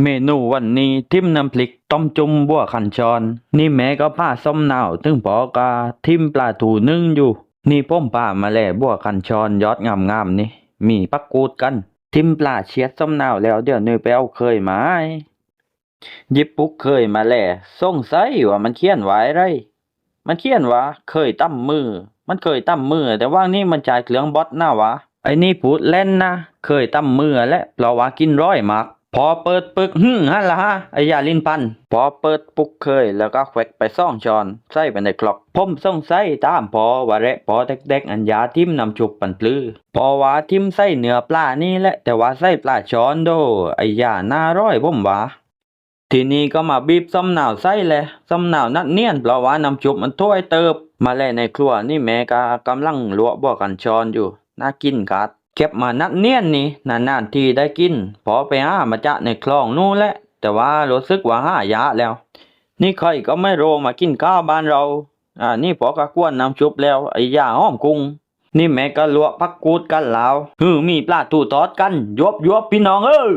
ເມນູວັນນີ້ ຖິ້ມນ້ຳພລິກ ຕົ້ມຈຸ່ມບົວຄັນຊອນ. ນີ້ແມ່ກໍພາສົ້ມໜາວ ເຖິງພໍ່ກໍຖິ້ມປາທູໜຶ້ງຢູ່. ນີ້ຜົມພາມາແລ້ວ ບົວຄັນຊອນຍອດງາມໆນີ້ ມີຜັກກູດກັນ. ຖິ້ມປາຊຽດສົ້ມໜາວແລ້ວ ດຽວນີ້ໄປເອົາເຂີຍມາໃຫ້. ຫຍິບປຸກເຂີຍມາແລ້ວ ສົງໄສວ່າມັນຂຽນວ່າໃດ? ມັນຂຽນວ່າເຂີຍຕຳມື. ມັນເຂີຍຕຳມື ແຕ່ວ່ານີ້ມັນໃຊ້ເຄື່ອງບອດນະຫວາ. ໄອ້ນີ້ພູດແລ່ນນະ, ເຂີຍຕຳມືແຫຼະ ເພາະວ່າກິນຮ້ອຍມາກ. ພໍເປີດປຶກ ຫຶ ຫັ້ນລະຫາ ໄອ້ຢາລີນພັນ. ພໍເປີດປຸກເຂີຍແລ້ວກໍແຄວັກໄປສອງຊ້ອນ ໃສ່ໄປໃນຄຣອກ. ຜົມສົງໄສຖາມພໍ່ວ່າແຫຼະ ພໍ່ແຕັກໆ ອັນຢາຖິ້ມນ້ຳຊຸບມັນປື. ພໍ່ວ່າຖິ້ມໃສ່ເນື້ອປານີ້ແຫຼະ ແຕ່ວ່າໃສ່ປາຊ້ອນໂດ. ໄອ້ຢາໜ້າຮ້ອຍ ຜົມວ່າ. ທີນີ້ກໍມາບີບສົ້ມໜາວໃສ່ແຫຼະ. ສົ້ມໜາວໜັກໜຽນ ເພາະວ່ານ້ຳຊຸບມັນຖ້ວຍເຕີບ. ມາແລະໃນຄົວນີ້ ແມ່ກໍກຳລັງລວກບົວຄັນຊອນຢູ່. ໜ້າກິນຄັກ. ເກັບມາໜັກໜຽນນີ້ ນານໆ ທີໄດ້ກິນ. ພໍໄປຫາມາຈາກໃນຄລອງນູ້ນແຫຼະ ແຕ່ວ່າຮູ້ສຶກວ່າຫາຍາກແລ້ວ. ນີ້ຂ້ອຍກໍມາໂລມາກິນຂ້າວບ້ານເຮົາ. ອາ ນີ້ພໍ່ກໍກວນນ້ຳຊຸບແລ້ວ ໄອ້ຢາຫອມກຸ້ງ. ນີ້ແມ່ກໍລວກຜັກກູດກັນລາວ ຫື ມີປາທູທອດກັນ ຢວບໆ ພີ່ນ້ອງເອີຍ.